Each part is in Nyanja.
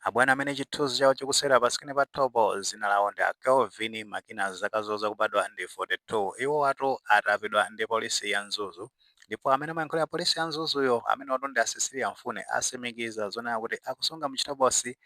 Abwana amene chithunzi chawo chikusewera pa screen pa top, zina lawo ndi a Kelvin Makina, zaka zawo zakubadwa ndi 42. Iwo atu atapidwa ndi polisi ya Mzuzu, ndipo amene amayankhulira polisi ya Mzuzuyo, amene watu ndi a Cecilia Mfune, asimikiza zonena kuti akusunga mchitokosi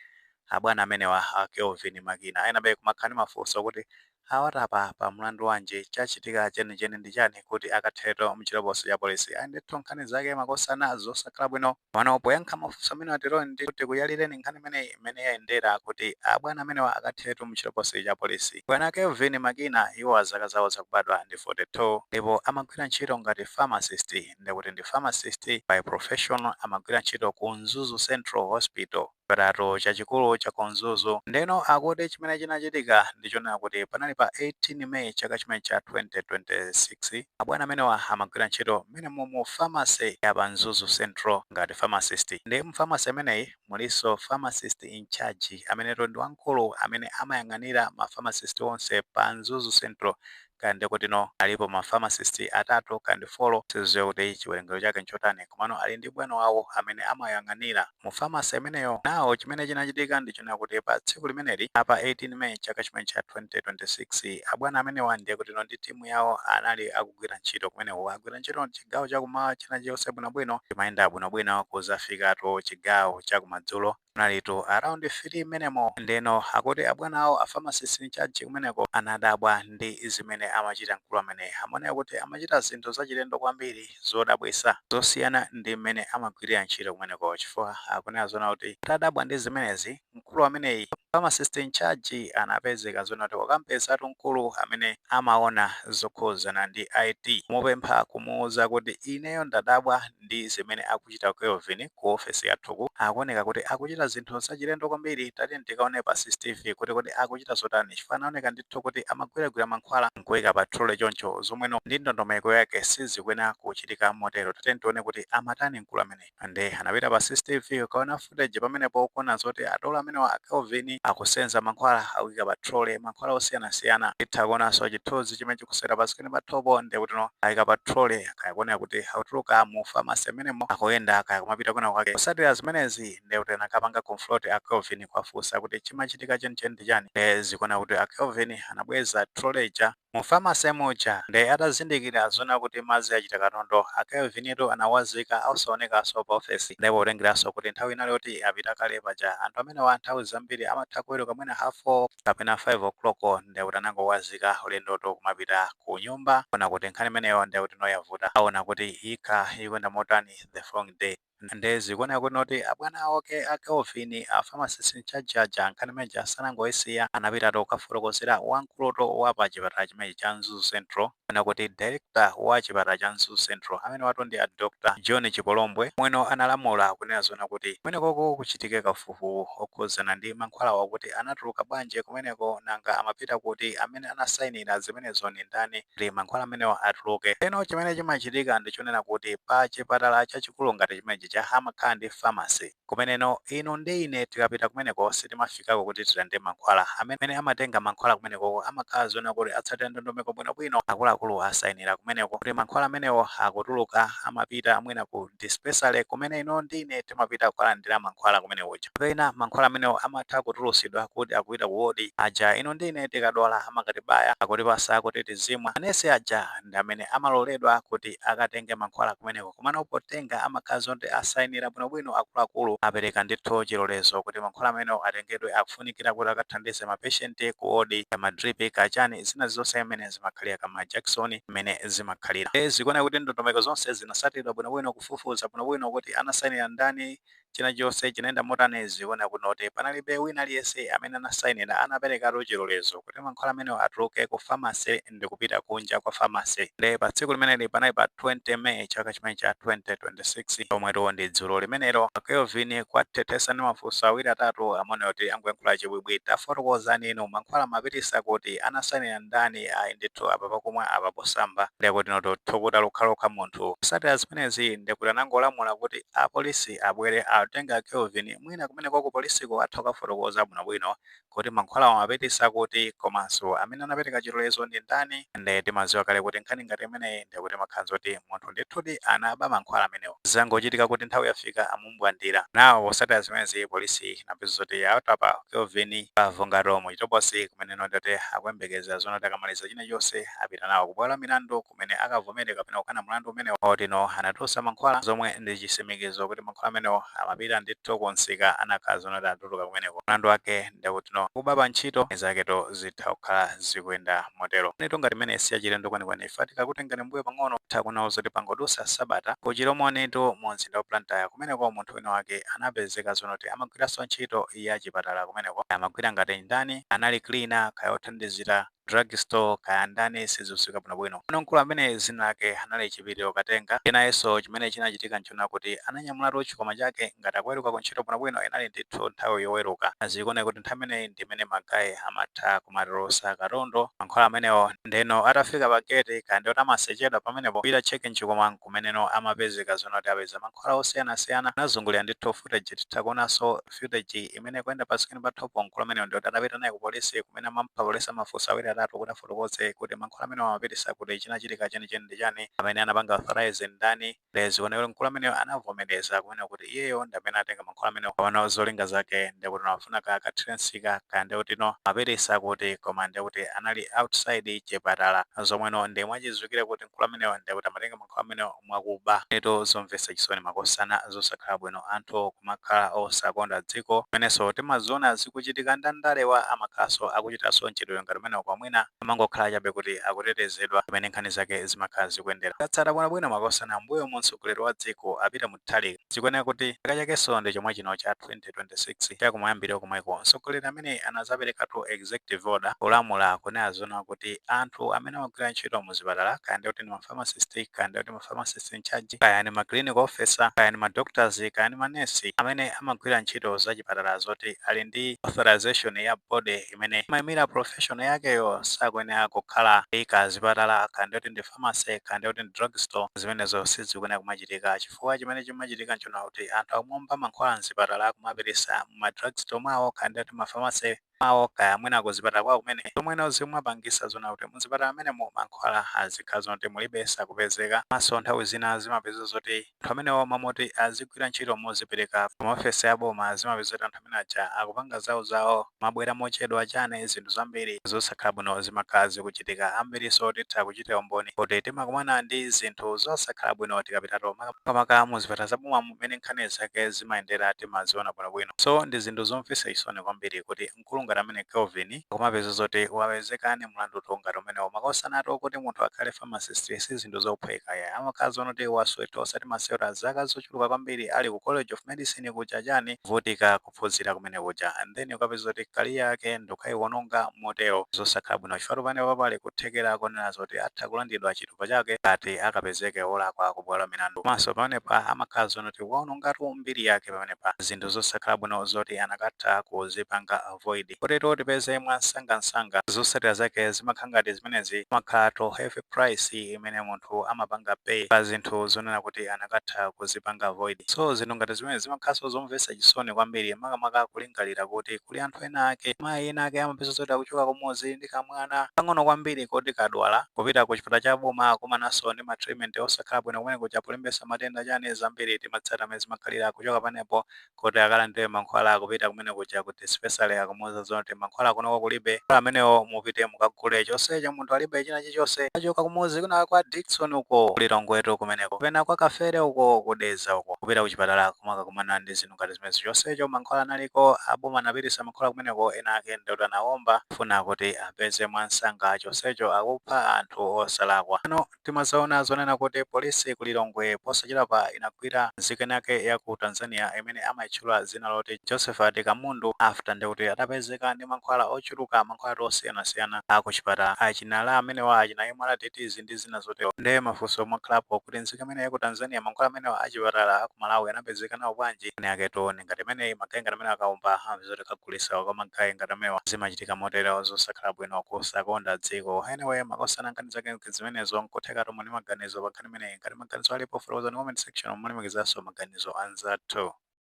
abwana amenewa a Kelvin Makina. Ayenabe kumakhala ndi mafunso kuti awatapa pa mlandu wanji? Chachitika chenicheni ndi chani kuti akathereto mchitokosi cha polisi? Ayi ndithu, nkhani zake, makosana, zosakhala bwino. Pano poyankha mafunso amene atero ndi kuti kuyalireni nkhani imeneyi imene yayendera kuti abwana amenewa akatheretu mchitokosi cha polisi. Bwana Kelvin Makina, iwo zaka zawo zakubadwa ndi 42 ndipo amagwira ntchito ngati pharmacist, ndikuti ndi pharmacist by profession. Amagwira ntchito ku Mzuzu Central Hospital, chipatala chachikulu cha ku Mzuzu. Ndeno akuti chimene chinachitika ndichonena kuti panali pa 18 May chaka chimene cha 2026. Abwana amenewa amagwira ntchito mmene mu pharmacy ya pa Mzuzu Central ngati pharmacist. Ndi mu pharmacy imeneyi mulinso pharmacist in charge, ameneto ndi wamkulu amene amayang'anira ma pharmacist onse pa Mzuzu Central. Kandi kuti no alipo ma pharmacist atatu kandi four, sizidziwa kuti chiwerengero chake nchotani, komano ali ndi bwana wawo amene amayang'anira mu pharmacy imeneyo. Nawo chimene chinachitika ndichonena kuti pa tsiku limeneli apa 18 May chaka chimene cha 2026, abwana amenewa ndiye kuti no ndi timu yawo anali akugwira ntchito kumeneko. Agwira ntchito chigawo chakumawa china chonse bwinobwino, chimayenda bwinobwino kuzafikatu chigawo chakumadzulo, kunalitu around 3 menemo. Ndeno akuti abwana awo a pharmacist in charge kumeneko anadabwa ndi zimene amachita mkulu amene amaoneka kuti amachita zinthu zachilendo kwambiri, zodabwisa, zosiyana ndi mmene amagwirira ntchito kumeneko, chifukwa akunena zona kuti atadabwa ndi zimenezi, mkulu ameneyi, pharmacist in charge, anapezeka zona kuti wakampezatu mkulu amene amaona zokhuzana ndi IT, mupempha, kumuwuza kuti ineyo ndadabwa ndi zimene akuchita Kelvin ku ofesi yathuku, akuoneka kuti akuchita zinthu zachilendo kwambiri. Tati ndikaone pa CCTV kuti akuchita zotani, chifukwa anaoneka ndithu kuti amagwiragwira mankhwala nkuyika pa trolley choncho, zomweno ndi ndondomeko yake sizikuyenera kuchitika motero. Tati tione kuti amatani mkulu amene. Ndi anapita pa CCTV kukaona footage pamenepo, kuona zoti adolo amenewa a Kelvin akusenza mankhwala, akuyika pa trolley mankhwala osiyanasiyana. Titha kuonanso chithunzi chimene chikusera pa screen pa top. Ndi kuti no ayika pa trolley, akakuoneka kuti akutuluka mu pharmacy amenemo, akuyenda kaya kumapita kwina kwake. Kusatira zimenezi, ndi kuti anakapanga confront a Kelvin, kuwafunsa kuti chimachitika chenicheni ndi chani. Ndi zikuona kuti a Kelvin anabweza trolley ija mu pharmacy muja. Ndi atazindikira zona kuti madzi achita katondo, a Kelvin anawazika osaonekanso pa ofesi. Ndipo kutengeranso kuti nthawi inali yoti apita kale paja, anthu amenewa nthawi zambiri amatha kuweruka mwina half 4 kapena 5 o'clock, ndi kuti anangowazika ulendoto kumapita ku nyumba. Ona kuti nkhani imeneyo ndi kuti noyavuta, aona kuti ikha ikuyenda motani the following day. Ndezi kuoneka kuti noti abwana oke a Kelvin, a pharmacist in charge aja, nkhani imeneja sanangoyisiya, anapitatu kukafotokozera wamkuluto wa pa chipatala chimenechi cha Mzuzu Central, kana kuti director wa chipatala cha Mzuzu Central, amene watu ndi a Dr John Chipolombwe. Mweno analamula kunena zona kuti kumenekoko kuchitike kafukufuku okhuzana ndi mankhwala, wakuti anatuluka bwanji kumeneko, nanga amapita kuti, amene anasayinira zimenezo ndi ndani, kuti mankhwala amenewa atuluke. Eno chimene chimachitika ndichonena kuti pa chipatala chachikulu ngati chimenechi cha amakhala ndi pharmacy kumeneno, inu ndi ine tikapita kumeneko sitimafikako kuti tilande mankhwala. Amene amatenga mankhwala kumeneko amakhala zona kuti atsatira ndondomeko bwinobwino, akuluakulu asayinira kumeneko kuti mankhwala amenewo akutuluka, amapita mwina ku dispensary kumene ino ndi ine timapita kukalandira mankhwala kumene kuja, kapena mankhwala amenewo amatha kutulusidwa kuti akupita ku wodi aja. Ino ndi ine tikadwala amakatibaya, akutipasa kuti tizimwa. Anesi aja ndi amene amaloledwa kuti akatenge mankhwala kumeneko, komano potenga amakhala zoti asayinira bwinobwino, akuluakulu apereka ndithu chilolezo kuti mankhwala amenewo atengedwe, akufunikira kuti akathandize ma patient ku wodi, kama drip kachani, zina zonse imene zimakhalira, kama injection imene zimakhalira. Zikuoneka kuti ndondomeko zonse zinasatidwa bwinobwino, kufufuza bwinobwino kuti anasayinira ndani, china chonse chinayenda motani. Zikuoneka kuti panalibe wina aliyense amene anasayinira, anaperekatu chilolezo kuti mankhwala amenewo atuluke ku pharmacy ndi kupita kunja kwa pharmacy. Ndi pa tsiku limeneli panali pa 20 May chaka chimene cha 2026, omwetu ndi dzulo limenelo. Kelvin kwathethesa ndi mafunso awiri atatu, amene kuti angoyankhula chibwibwi: "Tafotokozani inu, mankhwala mapitisa kuti, anasayinira ndani?" Ayi ndithu, apa pakumwa, apa posamba, ndikuti noto thukuta lokhalokha munthu. Kusatira zimenezi, ndikuti anangolamula kuti apolisi abwere. Atenga Kelvin mwina kumeneko ku polisiko atha kukafotokoza bwinobwino kuti mankhwala amapitisa kuti, komanso amene anapereka chilolezo ndi ndani. Nde timadziwa kale kuti nkhani ngati imeneyi ndikuti makhanza kuti munthu ndithudi anaba mankhwala amenewo, zangochitika kuti nthawi yafika amumbwandira nawo. Posatira zimenezi, polisi inapeza kuti atapa Kelvin pavungato muchitokosi, kumeneno ndati akuyembekeza zonoti akamaliza china chonse apita nawo kubwalo la milandu, kumene akavomere kapena kukana mlandu umenewo otino anatulutsa mankhwala, zomwe ndi chitsimikizo kuti mankhwala amenewo amapita ndithu kunsika, anakhala zonoti atuluka kumeneko. Mlandu wake ndikutino kuba pa ntchito zaketo zitha kukhala zikuyenda motero. Neto ngati imene siyachilendo kwenikweni, ife tikakutengani mbuyo pang'ono, tha kunawo zoti pangodusa sabata ku Chilomonitu mu mzinda wa Blantyre, kumeneko munthu wina wake anapezeka zonoti amagwiranso ntchito ya chipatala kumeneko. Amagwira ngati ndani? Anali cleaner, kaya othandizira drugstore, kaya ndani, sizidziwika bwinobwino. Pano mkulu amene zina lake anali Chipiriro Katenga. Kenanso chimene chinachitika nchona kuti ananyamulatu chikwama chake ngati akuweruka kuntchito bwinobwino. Inali ndithu nthawi yoweruka. Zikuoneka kuti nthawi imeneyi ndimene ma guy amatha kumatulutsa katundu, mankhwala amenewo. Ndeno atafika pa gate, kandi oti amasechedwa pamenepo kupita check mchikwama, kumeneno amapezeka zonoti apeza mankhwala osiyanasiyana. Anazungulira ndithu footage, titha kuonanso footage imene kuyenda pa screen pathopo. Mkulu amenewo ndiyoti adapita naye ku polisi, kumene amamupha polisi amafunsa awiri atatu kuti afotokoze kuti mankhwala amenewo amapitisa kuti, chinachitika chenicheni ndi chani, amene anapanga authorize ndani. Zikuoneka kuti mkulu ameneyo anavomereza kumene kuti iyeyo ndi amene atenga mankhwala amenewo. Pamene zolinga zake ndikuti amafuna kakathire msika, kaya ndikuti no amapitisa kuti, koma ndikuti anali outside chipatala, zomweno ndi mwachidziwikire kuti mkulu ameneyo ndikuti amatenga mankhwala amenewo mwakuba. Neto zomvetsa chisoni, makosana, zosakhala bwino, anthu kumakhala osakonda dziko, kumenenso timaziona zikuchitika. Ndandalewa amakhalanso akuchitanso mchitidwe ngati umenewo, kwamwina amangokhala chabe kuti akutetezedwa pamene nkhani zake zimakhala zikuyendera. Tatsata bwinobwino, makosana, mbuyo mtsogoleri wa dziko apita Mutharika, zikuoneka kuti chaka chakenso ndi chomwe chino cha 2026, chakumayambiriro komweko, mtsogoleri amene anazaperekatu executive order kulamula kunena zona kuti anthu amene amagwira ntchito muzipatala, kaya ndi kuti ndi ma pharmacist, kaya ndi kuti ma pharmacist in charge, kaya ndi ma clinical officer, kaya ndi ma doctors, kaya ndi manesi amene amagwira ntchito zachipatala zoti ali ndi authorization ya body imene imayimira profession yakeyo, sakuyenera kukhala kazipatala, kaya ndi kuti ndi pharmacy, kaya ndi kuti ndi drugstore. Zimenezo sizikuyenera kumachitika, chifukwa chimene chimachitika nchona kuti anthu akumomba mankhwala mzipatala kumapitisa mu drugstore mwawo, kaya ndi kuti ma pharmacy mwawo, kaya mwina kuzipatala kwawo kumene, zomweno zimapangisa zona kuti muzipatala amenemo mankhwala azikhala zoti mulibe, sakupezeka. Maso nthawi zina zimapeza zoti anthu amenewo mamoti azigwira ntchito mozipereka kumaofesi aboma, zimapeza kuti anthu amene aja akupanga zawo zawo, mabwera mochedwa chane, zinthu zambiri zosakhala bwino zimakhala zikuchitika. Ambiriso titha kuchitira umboni kuti timakumana ndi zinthu zosakhala bwino tikapitato makamaka muzipatala zaboma, mumene nkhani zake zimayendera timaziona bwinobwino. So ndi zinthu zomvetsa chisoni kwambiri kuti mkulu ngati amene Kelvin kumapeza zoti wapezeka ni mlandu ngati umenewo. Makosanato kuti munthu akhale pharmacist si zinthu zophweka ya, amakhala zonoti wasweta osati masewera, zaka zochuluka kwambiri ali ku College of Medicine kuja chani, kuvutika kuphunzira kumene kuja, and then ukapeza zoti career yake ndikukayiwononga motero, zosakhala bwino, chifukwa pamene pali kuthekera konena zoti atha kulandidwa chitupa chake ngati akapezeke wolakwa kubwalo la milandu. Komanso pamenepa amakhala zonoti waonongatu mbiri yake pamenepa, zinthu zosakhala bwino zoti anakatha kuzipanga avoid. Kotero tipeze mwansangansanga zotsatira zake zimakhala ngati zimenezi, makhala to heavy price imene munthu amapanga pay pa zinthu zonena kuti anakatha kuzipanga avoid. So zinthu ngati zimene zimakhalanso zomvetsa chisoni kwambiri, makamaka kulingalira kuti kuli anthu ena ake, mayi ena ake amapeza zoti akuchoka kumudzi ndi kamwana pang'ono kwambiri koti kadwala, kupita ku chipatala cha boma, kumananso ndi ma treatment osakhala bwino kumene kuja, polimbesa matenda chani, zambiri timatsata amene zimakhalira. Kuchoka panepo kuti akalandire mankhwala, kupita kumene kuja ku dispensary, akumuwuza zoti mankhwala kunoko kulibe, amenewo mupite mukagule. Chonsecho munthu alibe china chilichonse, achoka kumuzi kuna kwa Dickson uko kulilongweto kumeneko, kapena kwa Kafere uko kudeza uko, kupita kuchipatala kumakakumana ndi zinthu ngati zimenezi. Chonsecho mankhwala analiko, aboma anapitisa mankhwala kumeneko, ena ake ndikuti anawomba kufuna kuti apeze mwansanga, chonsecho akupha anthu osalakwa. Pano timazaona zonena kuti polisi kulilongwe posachedwapa inagwira nzika yake ya ku Tanzania imene amayitchula dzina loti Josephat Kamundu, after ndikuti atapezeka ndi mankhwala ochuluka, mankhwala osiyanasiyana akuchipatala, achinala amenewa, achina MRTTs ndi zina zotero. Ndiye mafunso mwakhalapo kuti nzika imene ya ku Tanzania, mankhwala amenewa achipatala aku Malawi anapezeka nawo bwanji? Ene aketo ni ngati imeneyi, ma guy ngati amene akaumba amazoti kagulisa kwa ma guy ngati amenewa, zimachitika motero, zosakhala bwino, kusakonda dziko. Anyway, makosana, nkhani zake zimenezo. Nkuthekatu muli maganizo pa nkhani imeneyi. Ngati maganizo alipo, fotokozani comment section, mulemekezanso maganizo anzathu.